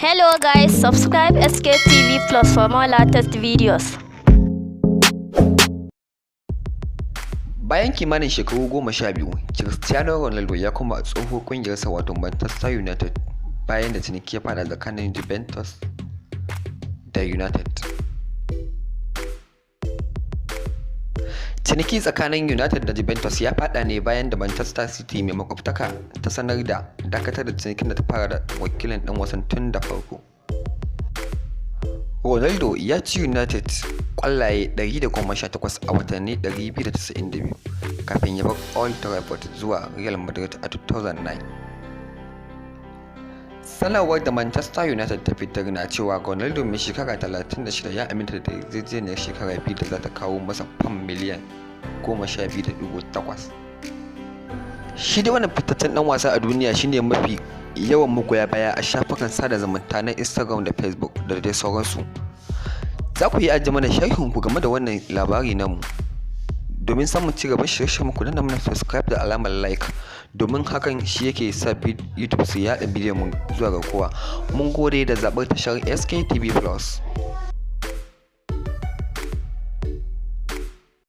Hello guys, subscribe SKTV Plus for more latest videos. Bayan kimanin shekaru 12, Cristiano Ronaldo ya koma tsohuwar ƙungiyarsa, wato Manchester United, bayan da ciniki ya faɗa tsakanin Juventus da United. Ciniki tsakanin United da Juventus ya faɗa ne bayan da Manchester City mai makwabtaka ta sanar da dakatar da cinikin da ta fara da wakilin ɗan wasan tun da farko. Ronaldo ya ci United ƙwallaye 118 a wasanni 292 kafin ya bar Old Trafford zuwa Real Madrid a 2009. Sanarwar da Manchester United ta fitar na cewa Ronaldo mai shekara 36 ya aminta da yarjejeniyar shekara biyu da za ta kawo masa Fam miliyan 12.8. Shi dai wannan fitaccen ɗan wasa a duniya shi ne mafi yawan magoya baya a shafukan sada zumunta na Instagram da Facebook da dai sauransu. Za ku iya ajiye mana sharhinku game da wannan labari namu. Domin samun ci gaban shirye-shiryenmu, ku danna mana subscribe da alamar like, domin hakan shi yake sa YouTube su yaɗa bidiyon mu zuwa ga kowa. Mun gode da zaɓar tashar SKTV Plus.